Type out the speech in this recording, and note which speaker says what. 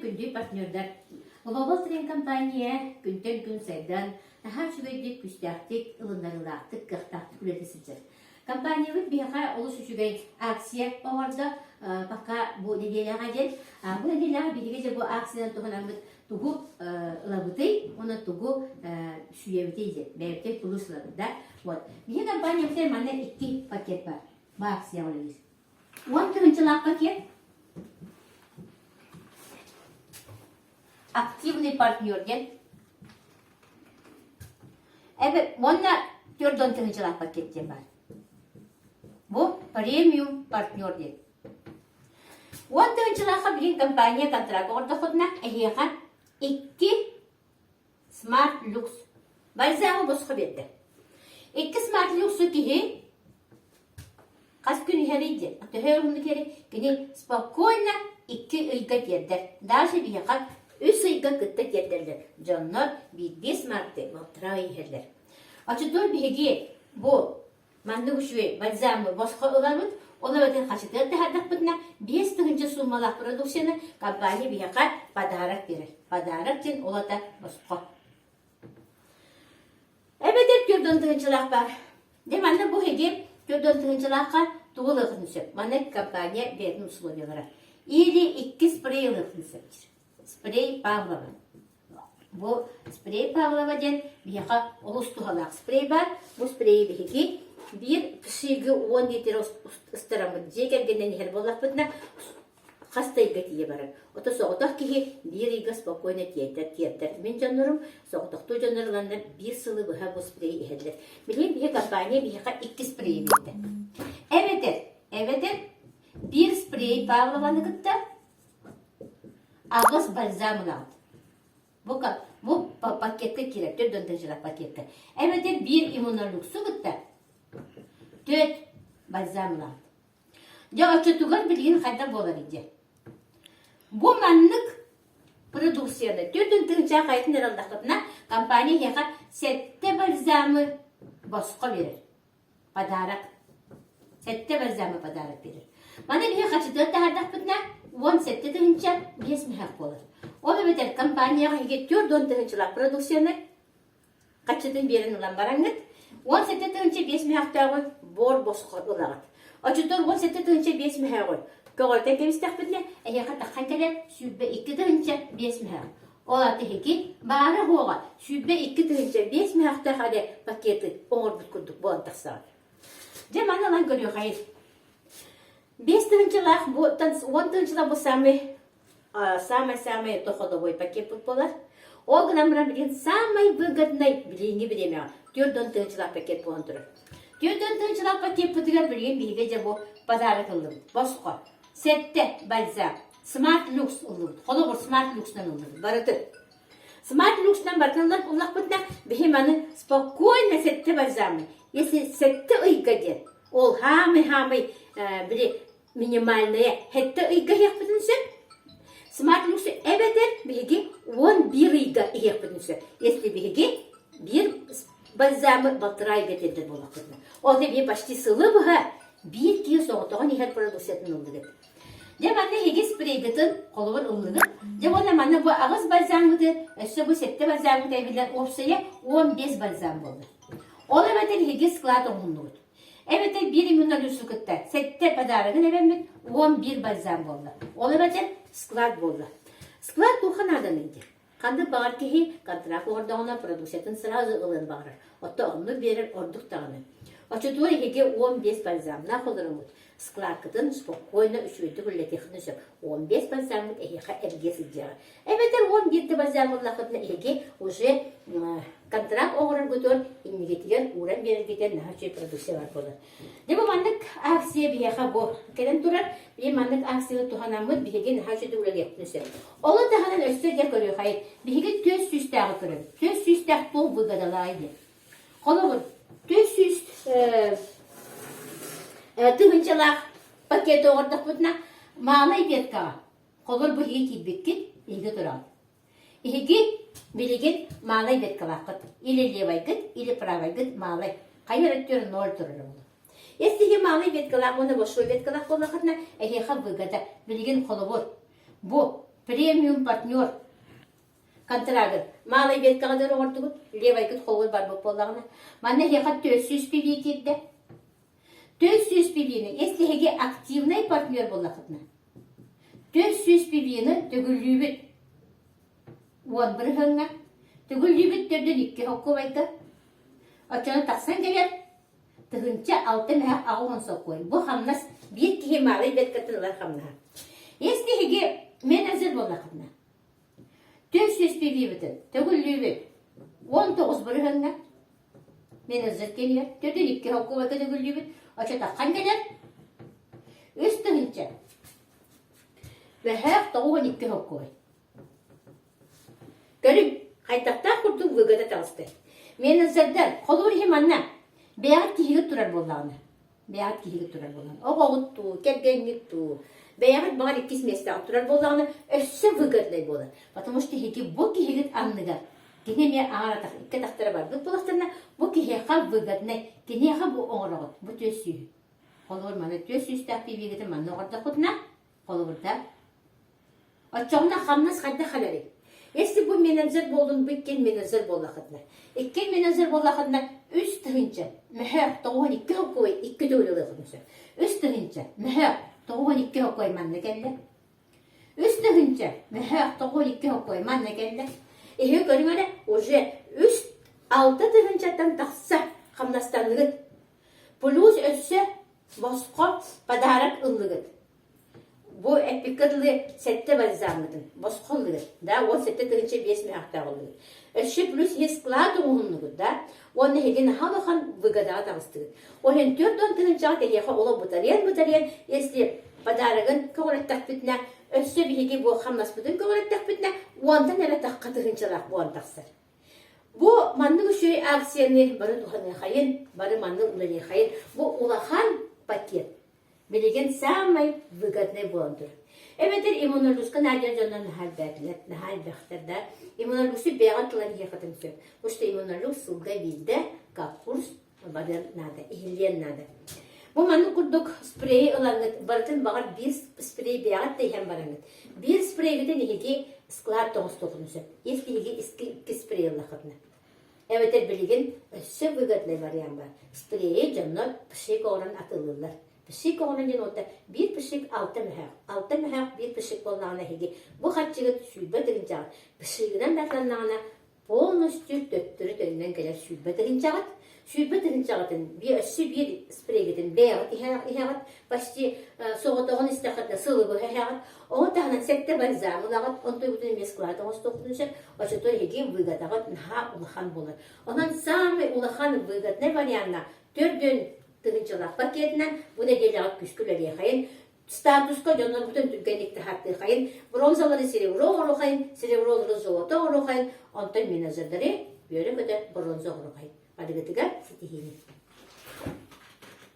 Speaker 1: күнүнэн күндү партнердар! Global Train компания күнтэн күн сайдан, наһаа үчүгэйдик, күүстээхтик, ылыннарыылаахтык, кыахтаахтык үлэлии сылдьар. Компаниябыт биһиэхэ олус үчүгэй акция оҥордо, пока бу нэдиэлэҕэ диэн. Бу нэдиэлэҕэ биһиги дьэ бу акциянан туһанаммыт тугу ылабытый уонна тугу сүүйэбитий диэн бэйэбитин плюс ылабыт да. Вот. Биһиги компаниябытыгар манна икки пакет бар. Бу акцияҕа үлэлиир. Уон тыһыынчалаах пакет активный партнер диэн эбэ уонна 40 тыһыынчалаах пакет диэн баар. Бу премиум партнер диэн. Уон тыһыынчалаахха билигин компания контракт оҥордоххутуна эһиэхэ икки Smart Lux бальзамы босхо биэрдэ. Икки Smart Lux'у киһи хас күн иһэрий диэн, төһө уһуннук иһэрий, кини спокойно икки ыйга тиэрдэр. Даже биһиэхэ үс ыйга кытта тиэрдэллэр. Дьоннор биирдии смарты балтараа ый иһэллэр. Оччотугар биһиги бу Маннык үчүгэй бальзамы босхо ылабыт, ол эбэтэр хачытыар таһаардахпытына, 5000 суумалаах продукцияны компания биһиэхэ подарок биэрэр. Подарок диэн ол ата босхо. Эбэтэр түрдөн тыһыынчалаах баар. Дьэ манна бу эһиги түрдөн тыһыынчалаахха тугу ылыаххытын сөп. Манна компания бэйэтин условиялара. Или икки спрей ылыаххытын сөп диир. Спрей Павлова. Бу спрей Павлова диэн биһиэхэ олус туһалаах спрей баар. Бу спрейи биһиги биир пшигы 10 литр ыстараммыт дьиэ кэргэнинэн иһэр буоллахпытына хас да ыйга тиийэ барар. Ото соҕотох киһи биир ыйга спокойно тиэрдэр тиэрдэр. Мин дьоннорум соҕотохтуу дьоннор ыланнар биир сылы быһа бу спрей иһэллэр. Билигин биһи компания биһиэхэ икки спрейи биэрдэ. Эбэтэр, эбэтэр биир спрей Павлованы кытта Аҕыс бальзам ылаҕыт. Бу, бу пакетка киирэр, төрт донтажелаах пакетка. Эбэтэр биир иммунолюксу кытта төрт бальзам ылаҕыт. Дьэ, оччотугар билигин хайдах буоларый диэ. Бу маннык продукцияны төрдүн тыһыынчаҕа хайатын эрэ ыллаххытына, компания эһиэхэ сэттэ бальзамы босхо биэрэр. Подарок. Сэттэ бальзамы подарок биэрэр. Маны биһи хачытыар таһаардахпытына 17 тыһыынча биэс мөһөөх буолар. Ол эбэтэр компанияҕа эһиги 40 тыһыынчалаах продукцияны хаччытын биэрэн ылан бараҥҥыт 17 тыһыынча биэс мөһөөхтөөҕү буор босхо ылаҕыт. Оччотугар 17 тыһыынча биэс мөһөөҕү көҕөрүтэн кэбистэхпитинэ эһиэхэ таххан кэлэр 22 тыһыынча биэс мөһөөх. Ол аата эһиги баара-суоҕа 22 500 мөһөөхтөөх эрэ пакеты оҥорбут курдук буолан тахсаҕыт. Дьэ маны ылан көрүөхэйин. Биэс тыһыынчалаах бу уон тыһыынчалаах бу самый самый-самый доходовой пакет буолар. Ол гынан баран билигин самый выгодный билиҥҥи бириэмэҕэ 40 тыһыынчалаах пакет буолан турар. 40 тыһыынчалаах пакеппытыгар билигин биһиги дьэ бу подарок ыллыбыт. Босхо. Сэттэ бальзам. Smart Lux ыллыбыт. Холобур, Smart Lux'тан ыллыбыт. Барытын. Smart Lux'тан барытын ыллахпытына, биһи маны спокойно сэттэ бальзамы, если сэттэ ыйга диэн, ол хаамый-хаамый били минимальная сэттэ ыйга иһиэхпитин сөп. Smart Lux эбэтэр биһиги 11 ыйга иһиэхпитин сөп. Если биһиги биир бальзамы балтараа ыйга тиэрдэр буоллахпытына. Ол биһи почти сылы быһа биир киһи соҕотоҕун иһэр продукциятын ыллыгыт. Дьэ манна эһиги спрейгытын холобур ыллыгыт. Дьэ уонна манна бу аҕыс бальзаммыты, өссө бу сэттэ бальзаммыт эбиллэн уопсайа 15 бальзам буолла. Ол эбэтэр эһиги склад оҥоһуннугут. Эбэтэр биир иммунолюсу кытта сэттэ подарогын эбэммит 11 бальзам буолла. Ол эбэтэр склад буолла. Склад туохха нааданый диэн. Ханнык баҕар киһи контракт оҥордоҕуна продукциятын сразу ылыан баҕарар. Оттон оннук биэрэр ордук даҕаны. Оччотугар эһиги 15 бальзамнаах олороҥҥут складкытын спокойно үчүгэйдик үлэлэтиэххитин сөп. 15 бальзаммыт эһиэхэ эргийэ сылдьыаҕа. Эбэтэр 11 да бальзам ыллаххытына эһиги уже контракт оҥороргутугар иннигитигэр ууран биэрэргитигэр наһаа үчүгэй продукция баар буолар. Дьэ бу маннык акция биһиэхэ бу кэлэн турар. Биһи маннык акцияны туһанаммыт биһиги наһаа үчүгэй үлэлиэхпитин сөп. Олу таһынан өссө дьэ көрүөхэй. Биһиги түөрт сүүстээҕи көрөбүт. Түөрт сүүстээх туох выгодалаай диэн. Холобур, 400 тыһыынчалаах пакет оҥордохпутуна, маалай веткаҕа холобур бу иһиги киирбиккит, иһиги тураҕыт. Иһиги билигин маалай веткалааххыт. Или левайгыт, или правайгыт маалай. Хайа өттүгэр ноль турар буолуо. Если иһи маалай веткалаах уонна большой веткалаах буоллаххытына, эһиэхэ выгода. Билигин холобур, бу. премиум партнер контрагын малай веткаҕа дыр оҥордугут, левайгыт холуй барбыт буоллаҕына, манна эһиэхэ 400 PV киирдэ. 400 PV-ни, если эһиги активный партнер буоллаххытына, 400 PV-ны төгүллүүбүт. Уон бырыһыаҥҥа төгүллүүбүт төрдүн икки холкуобайга. Оччону тахсан кэлэр 1006 мөһөх 80 сокуой. Бу хамнас биир киһи маалай веткатын ылар хамнаһа. Если эһиги менеджер буоллаххытына, 400 PV-бытын төгүллүүбүт 19 бырыһыаҥҥа менеджер кэлиэр, төрдүн икки холкуобайга төгүллүүбүт, оччо таххан кэлэр 3000 мөһөөх 92 холкуобай. Көрүҥ, хайдахтаах курдук выгода таҕыста. Менеджердэр, холуур иһи манна, бэйэҕит киһигит турар буоллаҕына, бэйэҕит киһигит турар буоллаҕына, оҕоҕут дуу, кэргэҥҥит дуу, бэйэҕит баҕар иккис миэстэҕэ турар буоллаҕына, өссө выгоднай буолар. Потому что эһиги бу киһигит анныгар кини эмиэ аҥар атах, икки атахтара барбыт буоллахтарына, бу киһиэхэ выгоднай, киниэхэ бу оҥороҕут, бу түөс сүүһү. Холобур, маны түөс сүүстээх пиибигитин манна оҥордоххутуна, холобурда, Оччоҕуна хамнас хайдах кэлэрий? Если бу менеджер буоллун, бу иккиэн менеджер буоллаххытына. Иккиэн менеджер буоллаххытына 3 000 мөһөөх 92 холкуой икки төгүл ылыаххытын сөп. 3 000 мөһөөх 92 холкуой манна кэллэ. 3 000 мөһөөх 92 холкуой манна кэллэ. Эһиги көрүҥ эрэ, уже үс алта тыһыынчаттан тахса хамнастанныгыт. Плюс өссө босхо подарок ыллыгыт. Бу эппиккэ дылы сэттэ бальзаммытын босхо ыллыгыт, да, 17 тыһыынча 5 мөһөөхтөөх ыллыгыт. Өссө плюс иһи склад оҥоһуннугут, да, уонна эһиги наһаа улахан выгодаҕа таҕыстыгыт. Ол иһин 40 тыһыынчаҕа тэһиэхэ олох бытарыйан-бытарыйан, если подарогын көҕүрэттэхпитинэ, өссө биһиги бу хамнаспытын көҕүрэттэхпитинэ, уонтан эрэ тахха тыһыынчалаах буолан тахсар. Бу маннык үчүгэй акцияны бары туһаныахайын, бары маннык үлэлиэхайын. Бу улахан пакет. Билигин саамай выгодный буолан турар. Эбэтэр иммунолюска наадыйар дьоннор наһаа элбээтилэр, наһаа элбэхтэр да. Иммунолюсу бэйэҕэ тылан иһиэххитин сөп. Потому что иммунолюс сылга биирдэ как курс барыан наада, иһиллиэн наада. Бу маннык курдук спрейи ылаҥҥыт, барытын баҕар биир спрей бэйэҕит да иһэн бараҥҥыт. Биир спрейгитин эһиги склад тоҕустуоххутун сөп. Если эһиги икки спрей ыллаххытына. Эбэтэр билигин өссө выгодный вариант баар. Спрейи дьоннор пшик оҥорон атыылыыллар. Пшик оҥорон диэн уота биир пшик алта мөһөөх. Алта мөһөөх биир пшик буоллаҕына эһиги бу харчыгыт 20 тыһыынчаҕа пшигынан да атыланнаҕына полностью төттөрү төннөн кэлэр 20 тыһыынчаҕыт. 20 тыһыынчаҕытын өссө биир спрейгитин бэйэҕит иһэҕит, почти соҕотоҕун истэххитинэ сылы быһа иһэҕит. Ону таһынан сэттэ бальзам ылаҕыт, онтуйбутун эмиэ склад оҥостуоххутун сөп. Оччотугар эһиги выгодаҕыт наһаа улахан буолар. Онон саамай улахан выгодный варианна төрдүн тыһыынчалаах пакетынан бу нэдиэлэҕэ күүскэ үлэлиэхэйин, статуска дьоннорбутун түргэнник таһааттыахайын, бронзалары серебро оҥоруохайын, серебролары золото оҥоруохайын, онтон менеджердары үөрэ-көтө бронза оҥоруохайын. Барыгытыгар ситиһиини.